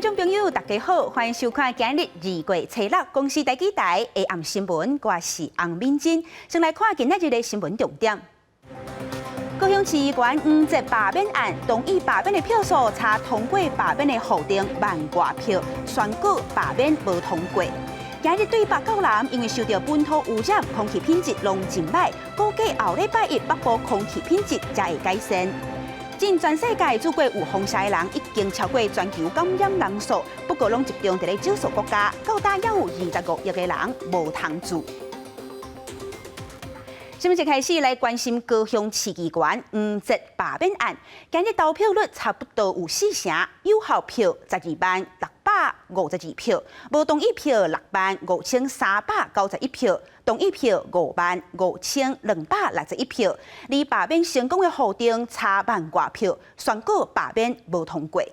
眾朋友，大家好，歡迎收看今日2月初六公視第幾台下暗新聞，我是洪敏珍。先來看今仔日的新聞重點。高雄市議員黃捷罷免案，同意罷免的票數差通過罷免的法定萬外票，宣告罷免無通過。今日對北到南，因為受到本土污染，空氣品質攏真䆀，估計後禮拜一北部空氣品質才會改善。進全世界住過有風痧的人已經超過全球感染人數，不過攏集中佇咧少數國家，到今猶有25億个人無通住。新聞一開始來關心高雄市議員黃捷罷免案，今日投票率差不多有四成，有效票12萬652票，無同意票6萬5391票，同意票5萬5261票，離罷免成功的法定差萬外票，宣告罷免無通過。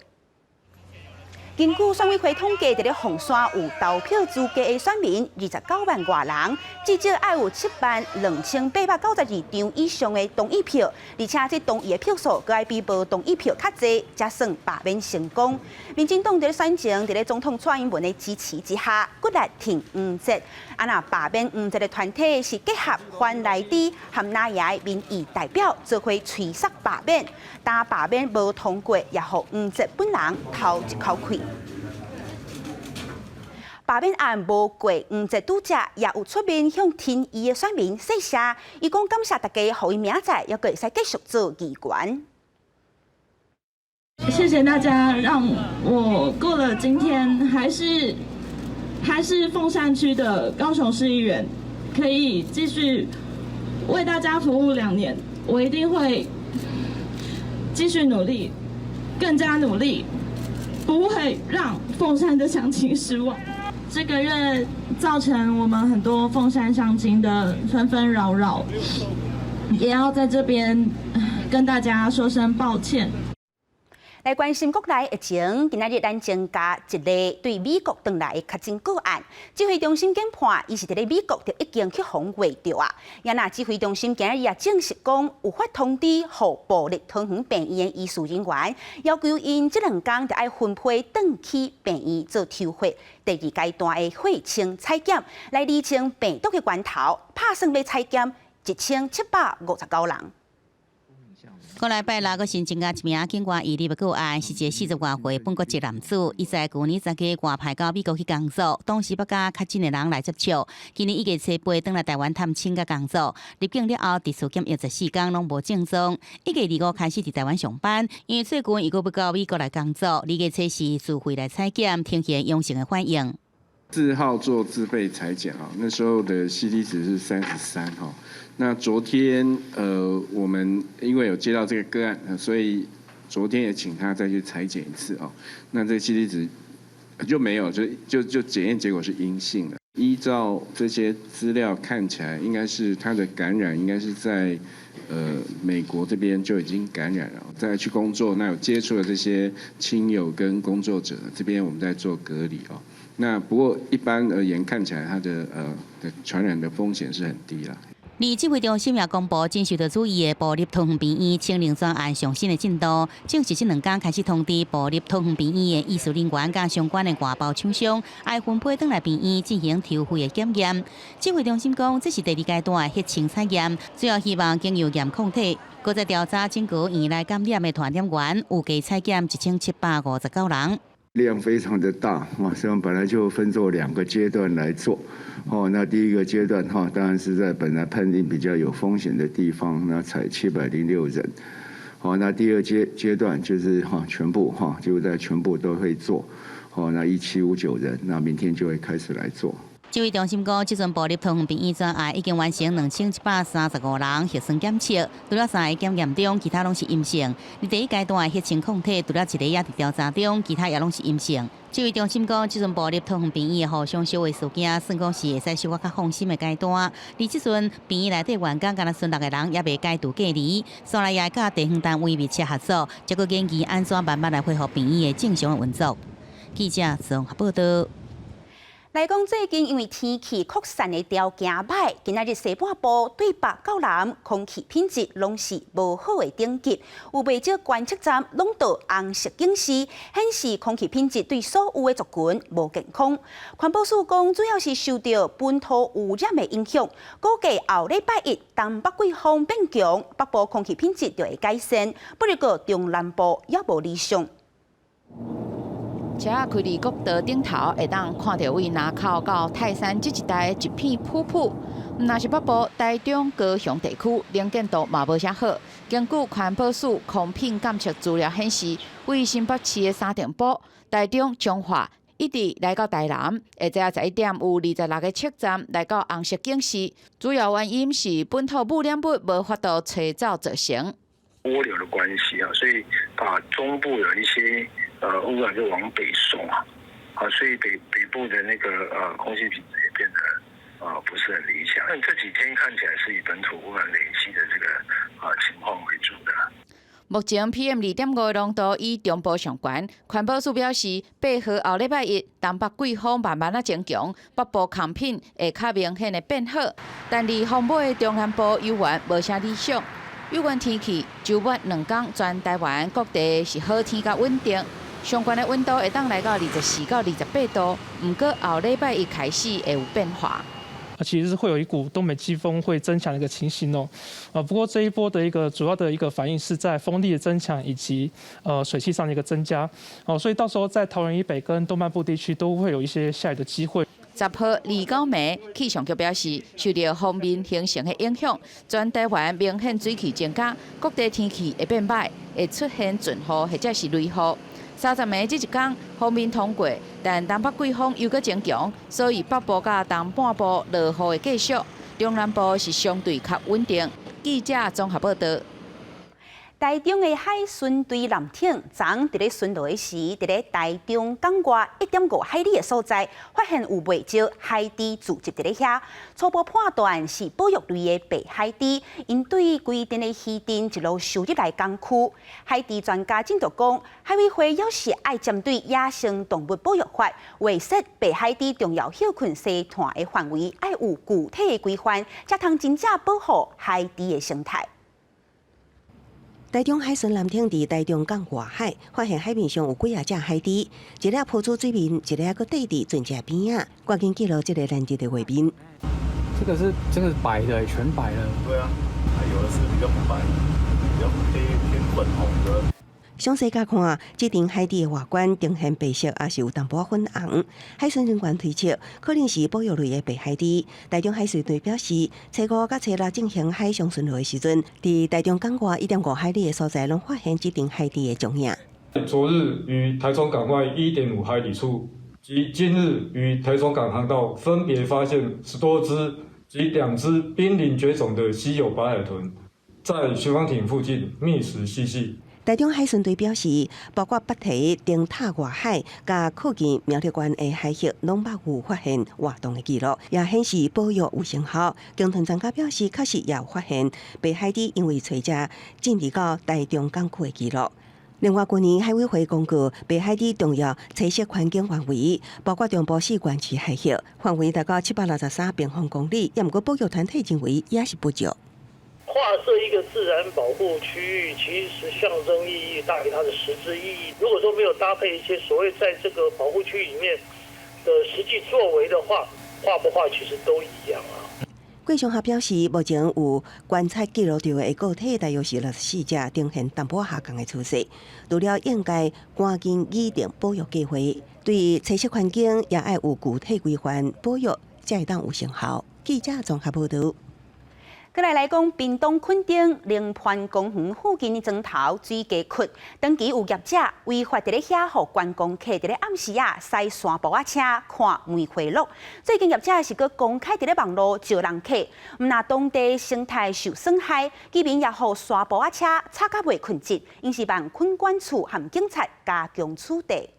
根據選委會統計，佇咧鳳山有投票資格的選民29萬外人，至少愛有7萬2892張以上的同意票，而且這同意的票數閣愛比無同意票較濟，才算罷免成功。民進黨佇咧選前，佇咧總統蔡英文的支持之下，骨力挺黃捷。啊，若罷免黃捷的團體是結合番來豬和哪爺民意代表做伙催促罷免，但罷免無通過，也予黃捷本人頭一口氣。罷免案無過，黃捷拄才也有出面向挺伊的選民說謝，伊講感謝大家予伊明仔載，猶閣會使繼續做議員。謝謝大家，讓我過了今天，還是鳳山區的高雄市議員，可以繼續為大家服務2年。我一定會繼續努力，更加努力，不會讓鳳山的鄉親失望。這個月造成我們很多鳳山鄉親的紛紛擾擾，也要在這邊跟大家說聲抱歉。來關心國內疫情，今仔日咱增加一例對美國轉來的確診個案。指揮中心研判，伊是佇咧美國就已經去予穢著啊。也若指揮中心今日也證實講，有發通知予部立桃園病院的醫事人員，要求𪜶這兩工就愛分批轉去病院做抽血，第二階段的血清採檢，來釐清病毒的源頭。拍算欲採檢1759人。過來拜六，閣新增加一名境外移入的個案，是一个40外歲本國籍男子，伊在舊年10月外派到美國去工作，當時捌佮確診的人來接觸。今年1月初8轉來台灣探親佮工作，入境了後，佇厝檢疫14工攏無症狀。1月25開始佇台灣上班，因為最近伊閣欲到美國來工作，2月初四自費來採檢，呈現陽性的反應。4號做自費採檢啊，那時候的 CT 值是33哈。那昨天我們因為有接到這個個案，所以昨天也請他再去採檢一次哦。那這個 CT 值就沒有，就檢驗結果是陰性的。依照這些資料看起來，應該是他的感染應該是在美國這邊就已經感染了，再去工作，那有接觸的這些親友跟工作者，這邊我們在做隔離哦。那不過一般而言，看起來它的傳染的風險是很低啦。而指揮中心也公布，真受到注意的部立桃園病院清零專案上新的進度，正式這兩工開始通知部立桃園病院的醫事人員佮相關的外包廠商，愛分批轉來病院進行抽血的檢驗。指揮中心講，這是第二階段的血清採驗，主要希望經由驗抗體，閣再調查整個院內感染的傳染源，預計採檢1759人。量非常的大啊，所以本來就分做兩個階段來做。哦，那第一個階段哈，當然是在本來判定比較有風險的地方，那採706人。好，那第二階段就是哈，全部哈，就在全部都會做。好，那1759人，那明天就會開始來做。指揮中心講，這陣部立桃園病院專案已經完成2135人核酸檢測，除了三个檢驗中，其他攏是陰性。而第一階段的血清抗體，除了一个也佇調查中，其他也攏是陰性。指揮中心講，這陣部立桃園病院的互相相會事件，算講是會使小可較放心的階段。而這陣病院內底員工，干焦賰六个人，猶未解除隔離，煞來也會佮地方單位密切合作，才閣研究按怎慢慢來恢復病院的正常的運作。記者綜合報道。來講最近因為天氣擴散的條件䆀，今仔日西半部對北到南空氣品質攏是無好的等級，有袂少觀測站攏到紅色警示，顯示空氣品質對所有的族群無健康。環保署講，主要是受著本土污染的影響，估計後禮拜一東北季風變強，北部空氣品質就會改善，不過中南部猶無理想。車仔開佇國道頂頭，會當看著位林口到泰山這一帶一片噗噗。毋但是北部、台中、高雄地區，能見度嘛無啥好。根據環保署空品監測資料顯示，位新北市的三重埔、台中彰化，一直來到台南，下晝11點有26個測站來到紅色警示。主要原因是本土污染物無法度吹走造成。渦流的關係啊，所以把中部有一些污染就往北送啊，啊，所以北部的那個空氣品質也變得不是很理想。但這幾天看起來是以本土污染累積的這個情況為主的。目前 PM 2.5的濃度以中部上懸，環保署表示，8號後禮拜一，東北季風慢慢仔增強，北部空品會較明顯的變好，但離風尾的中南部猶原無啥理想。有關天氣，週末兩工全台灣各地是好天佮穩定，上懸的溫度會當來到24到28度。毋過後禮拜一開始會有變化。啊，其實是會有一股東北季風會增強的一個情形哦。啊，不過這一波的一個主要的一個反應是在風力的增強以及水汽上的一個增加。哦，所以到時候在桃園以北跟東半部地區都會有一些下雨的機會。10號29暝，氣象局表示，受著鋒面形成的影響，全台灣明顯水汽增加，各地天氣會變䆀，會出現陣雨或者是雷雨。30暝這一工鋒面通過，但東北季風又閣增強，所以北部佮東半部落雨會繼續，中南部是相對較穩定。記者綜合報道。台中的海巡隊艦艇，昨昏佇咧巡邏的時，佇咧台中港外1.5海里的所在，發現有袂少海豬聚集佇咧遐。初步判斷是保育類的白海豬，𪜶對規定的漁陣一路收入來港區。海豬專家診斷講，海委會猶是愛針對野生動物保育法，劃設白海豬重要歇睏沙灘的範圍，愛有具體的規範，才通真正保護海豬的生態。台中海巡艦艇佇台中港外海發現海面上有幾仔隻海豬，一粒浮出水面，一粒閣綴佇船隻邊仔，趕緊記錄這個難得的畫面。這個是真的白的，全白的。對啊，有的是比較不白，比較黑偏粉紅的。詳細共看，這陣海豬的外觀呈現白色，抑是有淡薄粉紅。海巡人員推測，可能是保育類的白海豬。台中海巡隊表示，初五佮初六進行海上巡邏的時陣，佇台中港外1.5海里的所在，攏發現這陣海豬的蹤影。昨日於台中港外1.5海里處，及今日於台中港航道分別發現10多隻及2隻瀕臨絕種的稀有白海豚，在巡防艇附近覓食嬉戲。台中海巡隊表示，包括八提、燈塔外海，佮靠近苗栗縣的海域，攏捌有發現活動的記錄，也顯示保育有成效。鯨豚專家表示，確實也有發現白海豬因為揣食進入到台中港區的記錄。另外，去年海委會公告白海豬重要棲息環境範圍，包括中部四縣市海域，範圍達到763平方公里，也毋過保育團體認為也是不足。劃設一個自然保護區域，其實象徵意義大於它的實質意義。如果說沒有搭配一些所謂在這個保護區裡面的實際作為的話，劃不劃其實都一樣啊。郭尚俠表示，目前有觀察記錄著的個體大約是64隻，呈現淡薄下降的趨勢。除了應該趕緊擬定保育計劃，對棲息環境也愛有具體規範，保育才會當有成效。記者綜合報導。過來來講，屏東墾丁龍盤公園附近的磚頭水雞窟，長期有業者違法佇咧遐，予觀光客佇咧暗時啊，駛沙埔仔車看梅花鹿。最近業者是閣公開佇咧網路招人客，毋但當地生態受損害，居民也予沙埔仔車吵甲袂睏著，𪜶希望墾管處和警察加強處理。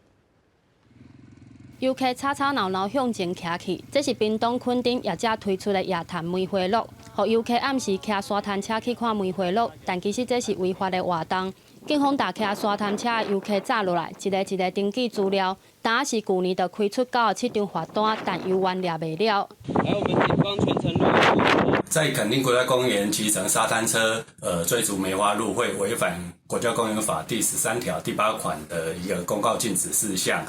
遊客吵吵鬧鬧向前騎去，這是屏東墾丁業者推出的夜探梅花鹿，予遊客暗時騎沙灘車去看梅花鹿，但其實這是違法的活動。警方踏騎沙灘車的遊客紮落來，一个一个登記資料。單是舊年就開出97張罰單，但猶原掠袂了。來，我們警方全程錄音。在墾丁國家公園騎乘沙灘車，追逐梅花鹿會違反國家公園法第13條第8款的一個公告禁止事項，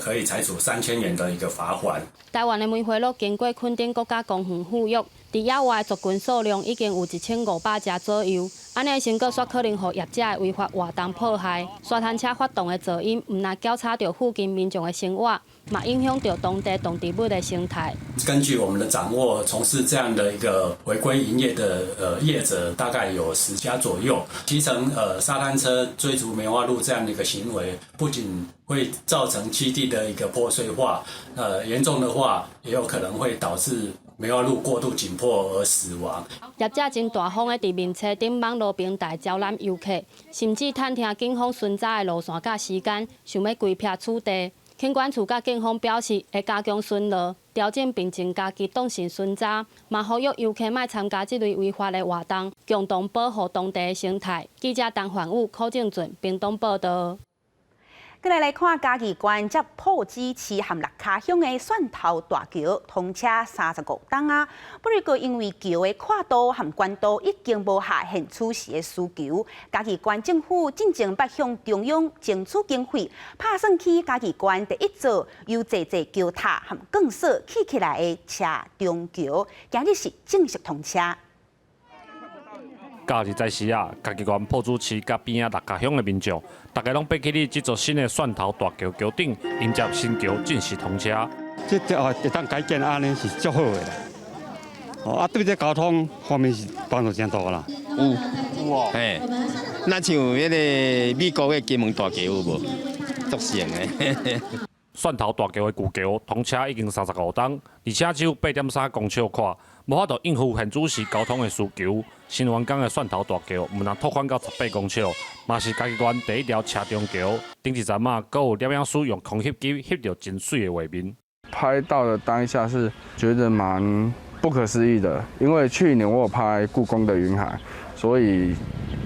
可以裁處3000元的一個罰款。台灣的梅花鹿經過墾丁國家公園復育，佇野外族群數量已經有1500隻左右。按呢成果煞可能予業者的違法活動破壞。沙灘車發動的噪音，毋但攪吵著附近民眾的生活，嘛影響著當地動植物的生態。根據我們的掌握，從事這樣的一個違規營業的業者，大概有10家左右。騎乘沙灘車追逐梅花鹿這樣的一個行為，不僅會造成棲地的一個破碎化，嚴重的話，也有可能會導致梅花鹿過度緊迫而死亡。業者真大方的佇面冊頂網路平台招攬遊客，甚至探聽警方巡查的路線佮時間，想欲規避取締。墾管處佮警方表示，會加強巡邏，調整並增加機動性巡查，嘛呼籲遊客莫參加這類違法的活動，共同保護當地的生態。記者陳焕武、柯正俊，屏東報道。閣來看嘉義縣接朴子市和六跤鄉的蒜頭大橋通車35冬啊，不過因為橋的闊度和懸度已經無合現此時的需求，嘉義縣政府進前捌向中央爭取經費，拍算起嘉義縣第一座由座座橋塔和鋼索起起來的車中橋，今日是正式通車。假日早時啊，嘉義縣朴子市佮邊仔六跤鄉的民眾，大家攏爬去佇這座新的蒜頭大橋橋頂，迎接新橋正式通車。這這會當改建按呢是足好的啦。哦，啊，對這交通方面是幫助真大啦。有，有哦。嘿，若像彼个美國的金門大橋有無？足像的。蒜頭大橋的舊橋通車已經35冬，而且只有8.3公尺闊，無法度應付現此時交通的需求。新完工的蒜頭大橋，毋但拓寬到18公尺，嘛是嘉義縣第一條車中橋。頂一陣仔，閣有攝影師用空翕機翕著真媠的畫面。拍到的當下是覺得蠻不可思議的，因為去年我有拍故宮的雲海，所以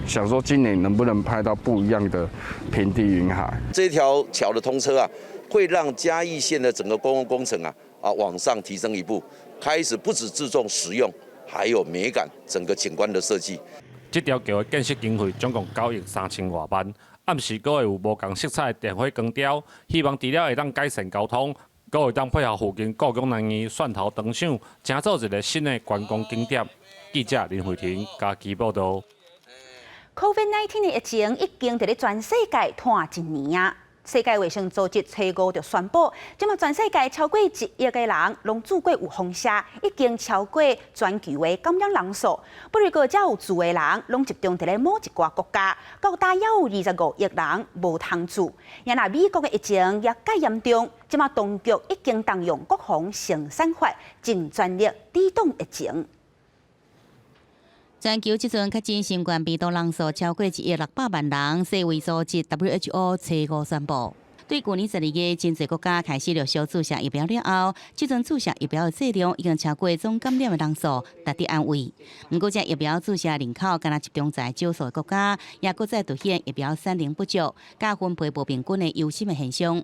想說今年能不能拍到不一樣的平地雲海。這條橋的通車啊，會讓嘉義縣的整個公共工程啊往上提升一步，開始不只注重實用，還有美感，整個景觀的設計。這條橋的建設經費總共9億3千外萬，暗時閣會有無仝色彩的電火光雕，希望除了會當改善交通，閣會當配合附近故宮南院蒜頭燈賞，成做一個新的觀光景點。記者林慧婷嘉義報導。 COVID-19 的疫情已經佇咧全世界拖一年啊！世界衛生組織初五就宣布，這馬全世界超過1億个人攏注過有放射，已經超過全球的感染人數。不過，遮有住的人攏集中佇咧某一寡國家，到今猶有25億人無通住。也若美國的疫情也較嚴重，這馬當局已經動用國防生產法，盡全力抵擋疫情。全球這陣確診新冠病毒人數超過1億600萬人，世衛組織 WHO 初五宣布，對舊年12月，真濟國家開始陸續注射疫苗了後，這陣注射疫苗的劑量已經超過總感染的人數，值得安慰。毋過，這疫苗注射人口敢若集中在少數的國家，也閣再凸顯疫苗產能不足、佮分配無平均的憂心的現象。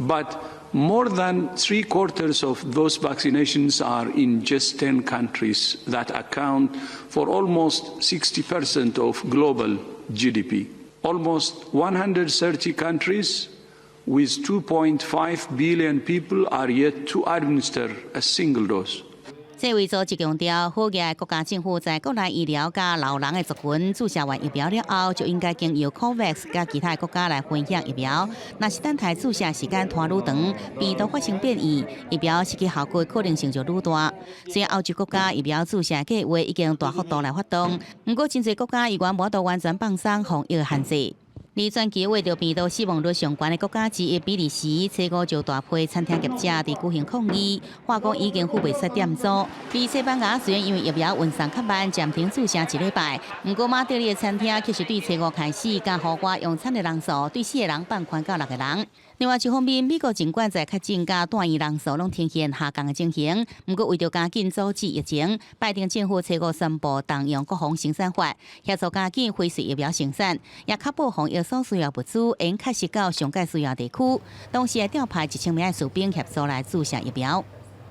But more than three quarters of those vaccinations are in just 10 countries that account for almost 60% of global GDP. Almost 130 countries with 2.5 billion people are yet to administer a single dose. 世衛組織強調，好額國家政府在國內醫療佮老人的族群注射完疫苗了後，就應該經由 COVAX 佮其他國家來分享疫苗。若是等待注射時間拖愈長，病毒發生變異，疫苗失去效果可能性就愈大。雖然歐洲國家疫苗注射計劃已經大幅度來發動，毋過真濟國家猶原無法度完全放鬆防疫限制。而全球患著病毒死亡率上懸的國家之一比利時，初五就大批餐廳業者佇舉行抗議，話講已經付袂出店租。而西班牙雖然因為疫苗運送較慢，暫停注射一禮拜，毋過馬德里的餐廳卻是對初五開始，共戶外用餐的人數對四個人放寬到六個人。另外一方面，美國儘管在確診佮住院人數攏呈現下降的情形，毋過為著加緊阻止疫情，拜登政府初五宣布動用國防生產法，協助加緊輝瑞疫苗生產，也確保防疫所需要物資會確實到上蓋需要地區。同時，會調派1000名的士兵協助來注射疫苗。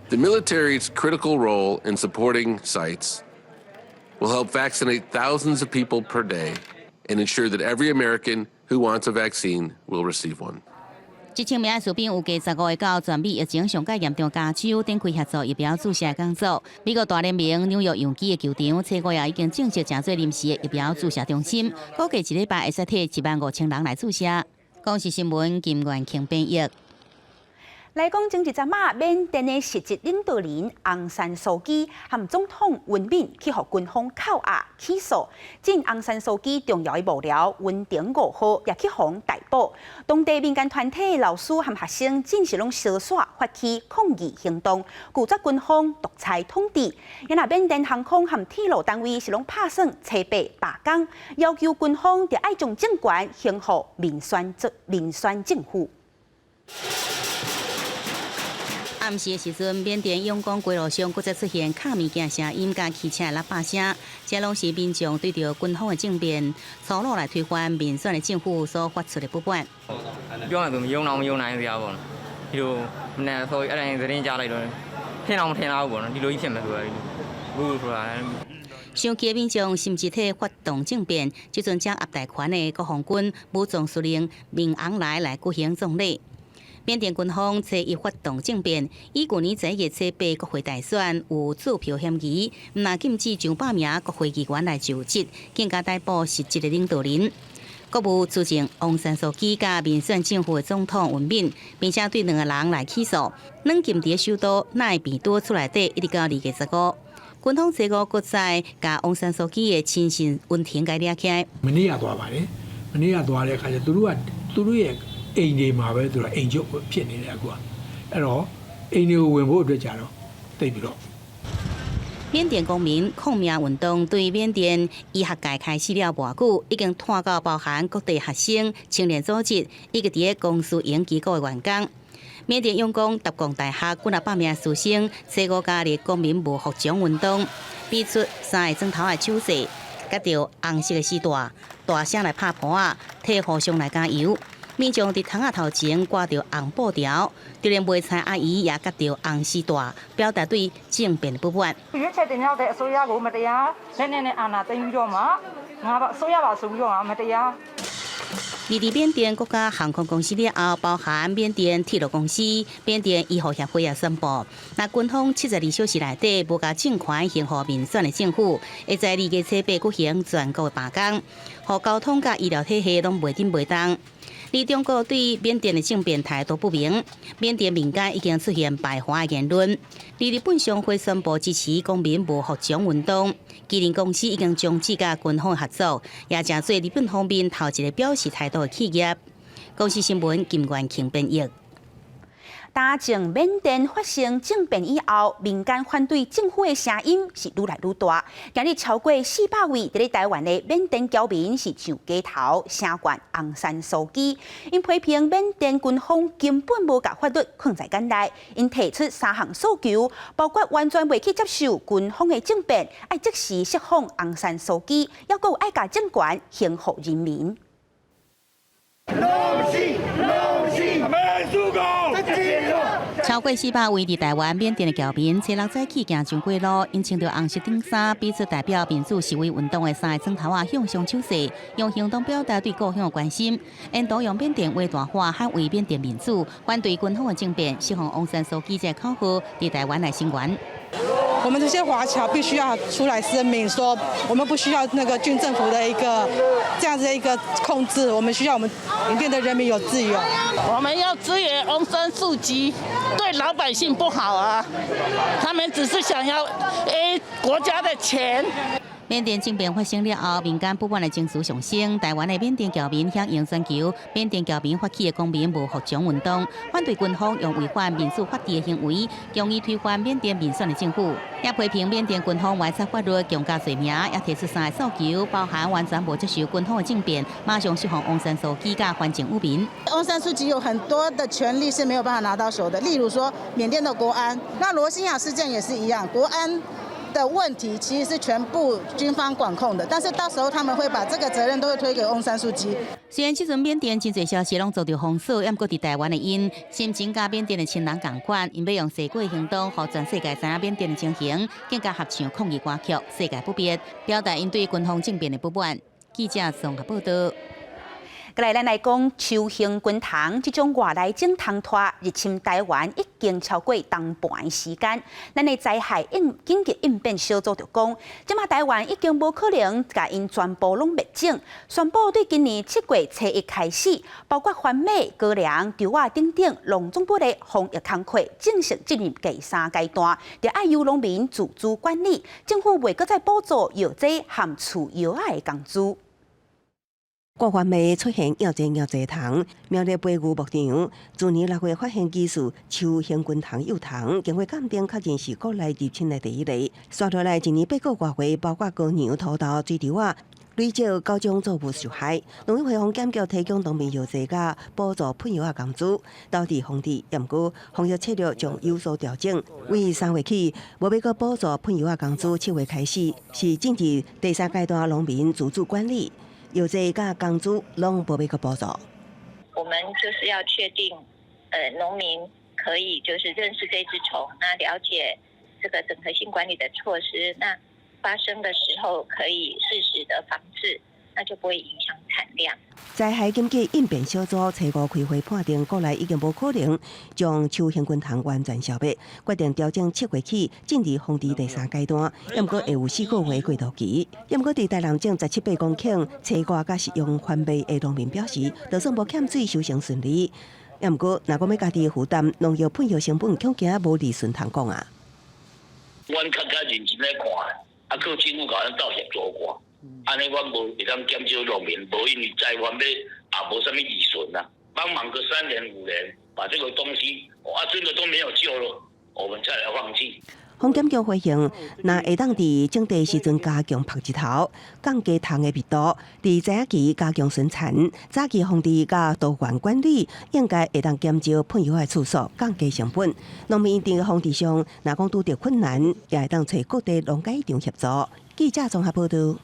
The military's critical role in supporting sites will help vaccinate thousands of people per day and ensure that every American who wants a vaccine will receive one. 1000名的士兵有計15個到全美疫情上蓋嚴重加州展開協助疫苗注射工作。美國大聯盟紐約洋基的球場，初五也已經正式成做臨時的疫苗注射中心，估計一禮拜會使替15,000人來注射。公視新聞金元慶編譯。來講，前一陣仔，緬甸的實質領導人昂山素姬和總統溫敏去予軍方扣押起訴，前昂山素姬重要的幕僚溫庭五號也去予逮捕。當地民間團體、老師和學生正是攏相紲發起抗議行動，拒絕軍方獨裁統治。因若緬甸航空和鐵路單位是攏拍算初八罷工，要求軍方著愛將政權還予民選政府。暗時的時陣，緬甸仰光街路上閣再出現敲物件聲音佮汽車的喇叭聲，這攏是民眾對著軍方的政變粗魯來推翻民選的政府所發出的不滿。 ပြောရမယ်ဆိုရုံအောင်ရုံနိုင်ပြပါဘောနော်ဒီလိုမနေ့ဆိုအဲ့ဒါသတင်းကြားလိုက်တော့ထင်အောင်မထင်တော့ဘူးပေါ့နော်ဒီလိုကြီးဖြစ်မယ်ဆိုတာဘူးဆိုတာ။ 傷氣的民眾甚至替發動政變，這陣掌握大權的國防軍武裝司令敏昂萊來舉行葬禮。緬甸軍方初一發動政變，以舊年11月初八國會大選有作票嫌疑，毋但禁止上百名國會議員來就職，更加逮捕實質的領導人。國務資政翁山蘇姬佮民選政府的總統溫敏，並且對兩個人來起訴，軟禁佇首都奈比多厝內底，一直到2月15。軍方初五閣再共翁山蘇姬的親信溫庭共掠起來。မနေ့ကသွားပါတယ်မနေ့ကသွားတဲ့အခါကျသူတို့ကသူတို့ရဲ့အိမ်တွေမှာပဲသူတို့အိမ်ချုပ်ဖြစ်နေတယ်အခုကအဲ့တော့အိမ်တွေကိုဝင်ဖို့အတွက်ကြတော့တိတ်ပြီးတော့緬甸公民抗命運動對緬甸醫學界開始了偌久，已經拖到包含各地學生、青年組織以及佇個公私營機構的員工。緬甸仰光達貢大學幾若百名師生，初五加入公民無服從運動，比出三个鐘頭的手勢，結著紅色的絲帶，大聲來拍噗仔，替互相來加油。民眾佇窗仔頭前掛著紅布條，就連賣菜阿姨也結著紅絲帶，表達對政變的不滿。 ရွေးချယ်တင်မြှောက်တဲ့အစိုးရကိုမတရားလက်နက်နဲ့အာဏာသိမ်းပြီးတော့မှငါပါအစိုးရပါဆိုပြီးတော့မှမတရား 而佇緬甸國家航空公司了後，包含緬甸鐵路公司、緬甸醫護協會也宣布，若軍方72小時內底無共政權還予民選的政府，會在2月初八舉行全國的罷工，予交通佮醫療體系攏袂振袂動。而中國對緬甸的政變態度不明，緬甸民間已經出現排華的言論。而日本商會宣布支持公民無服從運動，麒麟公司已經終止佮軍方合作，也成做日本方面頭一个表示態度的企業。公視新聞金元慶編譯。打前緬甸發生政變以後，民間反對政府的聲音是愈來愈大。今日超過400位佇咧台灣的緬甸僑民是上街頭聲援昂山素姬，𪜶批評緬甸軍方根本無共法律看在眼內，𪜶提出三項訴求，包括完全袂去接受軍方的政變，愛即時釋放昂山素姬，猶閣有愛共政權還予人民。恭喜恭喜！超過400位佇台灣緬甸的僑民，初六早起行上街路，𪜶穿著紅色長衫，彼此代表民主示威運動的三個鐘頭仔向上手勢，用行動表達對故鄉的關心。沿途用緬甸話大喊捍衛緬甸民主，反對軍方的政變，釋放翁山蘇姬這個口號，佇台灣來聲援。我們這些華僑必須要出來聲明，說我們不需要那個軍政府的一個這樣子的一個控制，我們需要我們緬甸的人民有自由。我們要支援翁山蘇姬，對老百姓不好啊，他們只是想要 A 國家的錢。緬甸政變發生了後，民間不滿的情緒上升。台灣的緬甸僑民響應全球緬甸僑民發起的公民無服從運動，反對軍方用違反民主法治的行為，強硬推翻緬甸民選的政府，也批評緬甸軍方違反法律、強加罪名，也提出三个訴求，包含完全無接受軍方的政變，馬上釋放翁山蘇姬佮還政予民。翁山蘇姬有很多的權力是沒有辦法拿到手的，例如說緬甸的國安，那羅興亞事件也是一樣，國安的問題其實是全部軍方管控的，但是到時候他們會把這個責任都會推給翁山蘇姬。雖然這陣緬甸真濟消息攏遭著封鎖，毋過佇台灣的𪜶心情佮緬甸的親人仝款，𪜶欲用西過行動，予全世界知影緬甸的情形，更加合唱抗議歌曲《世界不滅》，表達𪜶對軍方政變的不滿。記者綜合報道。過來，咱來講秋興軍蟲這種外來種蟲豸入侵台灣已經超過冬半的時間。咱的災害應緊急應變小組就講，這馬台灣已經無可能共𪜶全部攏滅種。宣布對今年7月初一開始，包括番麥、高粱、稻仔等等農作物的防疫工課正式進入第三階段，著愛由農民自主管理，政府袂閣再補助藥劑和除藥仔的工資。國番麥出現又濟又濟蟲，苗栗培牛牧場去年6月發現疑似秋行軍蟲幼蟲，經過鑑定確認是國內入侵的第一例。紲落來一年八個外月，包括高粱、土豆、水稻仔，累計九種作物受害。農委會防檢局提供農民藥劑佮補助噴藥仔工資，導致防治，毋過防疫策略將有所調整。為3月起，無欲閣補助噴藥仔工資，7月開始是進入第三階段農民自主管理。藥劑佮工資攏無欲閣補助。我們就是要確定，農民可以就是認識這隻蟲，那了解這個整合性管理的措施，那發生的時候可以適時的防治，那就不會影響產量。災害緊急應變小組初五開會判定，國內已經無可能將秋行軍蟲完全消滅，決定調整7月起進入防治第三階段，毋過會有4個月過渡期。毋過佇台南種十七八公頃青瓜佮食用番麥的農民表示，就算無欠水，收成順利。毋過，若講欲家己負擔農藥噴藥成本，恐驚無利潤通講啊。阮較較認真來看，啊，靠政府共咱鬥協助看。按呢，阮無會當減少農民，無因為在番麥也無啥物利潤啊。幫忙個3年5年，把這個東西，啊，真的都沒有救了，我們再來放棄。防檢局回應，若會當佇種地時陣加強曝日頭，降低蟲的密度，佇栽期加強巡田，早期防治佮多元管理，應該會當減少噴藥的次數，降低成本。農民佇防治上，若講拄著困難，也會當揣各地農改場協助。記者綜合報道。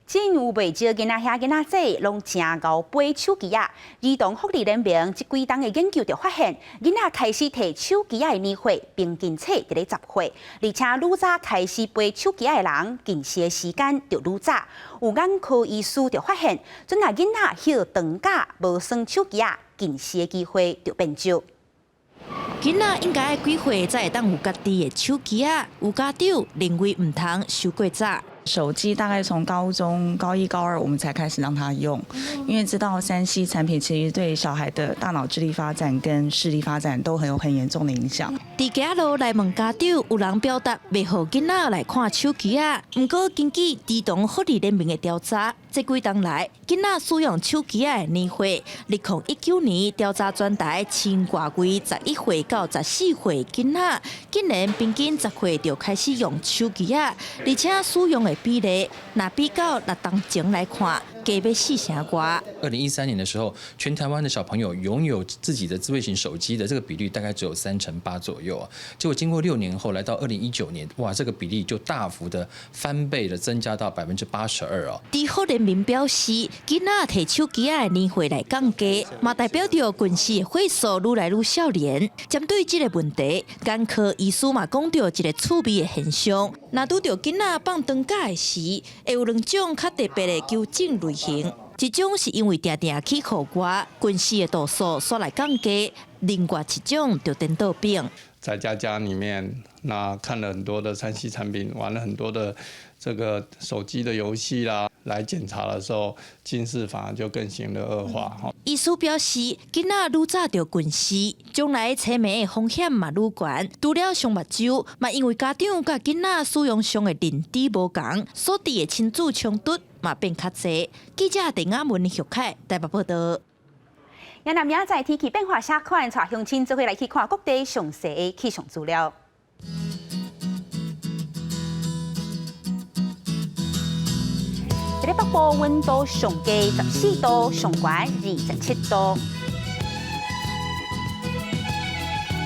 真有袂少囡仔兄囡仔姊，攏誠𠢕背手機仔。兒童福利聯盟這幾冬的研究就發現，囡仔開始提手機仔的年歲平均歲佇咧10歲，而且愈早開始背手機仔的人，近視的時間就愈早。有眼科醫師就發現，陣若囡仔歇長假無耍手機仔，近視的機會就變少。囡仔應該愛幾歲才會當有家己的手機仔？有家長認為毋通傷過早。手機大概從高中高一高二，我們才開始讓他用，因為知道3C 產品其實對小孩的大腦智力發展跟視力發展都很有很嚴重的影響。佇街仔路來問家長，有人表達袂予囡仔來看手機仔。毋過根據兒童福利聯盟的調查，這幾冬來囡仔使用手機仔的年歲，2019年調查全台千外位11歲到14歲囡仔，竟然平均10歲就開始用手機仔，而且使用的比例，若比較6冬前來看，加欲四成外。 2013年的時候，全台灣的小朋友擁有自己的智慧型手機的這個比率大概只有3.8%左右啊。結果經過6年後，來到2019年，哇，這個比例就大幅的翻倍的增加到82%哦。兒福聯盟表示，囡仔提手機仔的年歲來降低，嘛代表著近視的歲數愈來愈少年。針對這個問題，眼科醫師嘛講著一個趣味的現象，若拄著囡仔放長假的時，會有兩種較特別的糾正類型。一種是因為定定去戶外，近視的度數煞來降低；另外一種就顛倒反。在家家裡面，那看了很多的3C 產品，玩了很多的這個手機的遊戲啦，來檢查的時候，近視反而就更形的惡化。醫師表示，囡仔愈早著近視，將來痴迷的風險嘛愈懸。除了傷目睭，嘛因為家長佮囡仔使用上的認知無仝，所致的親子衝突嘛變較濟。記者鄭雅文、許凱台北報導。也若明仔載天氣變化啥款，帶鄉親做伙來去看各地詳細的氣象資料。佇咧北部溫度上低14度，上懸27度；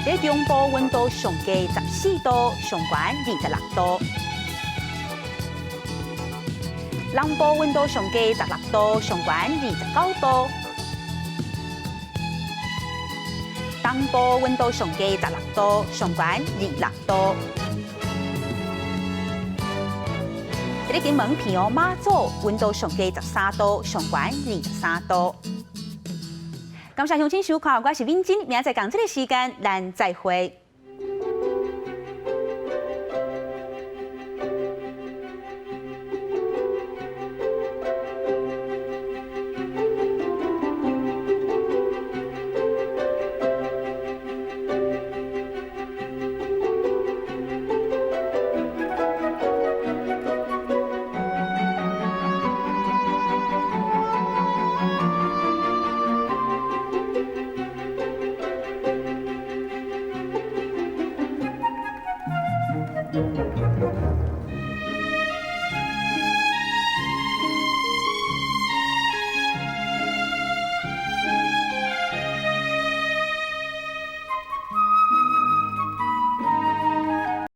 佇咧中部溫度上低14度，上懸26度；南部溫度上低16度，上懸29度；東部溫度上低16度，上懸26度。佇咧金門、屏東、馬祖，溫度上低13度，上懸23度。感謝鄉親收看，我是敏珍，明仔載仝這个時間，咱再會。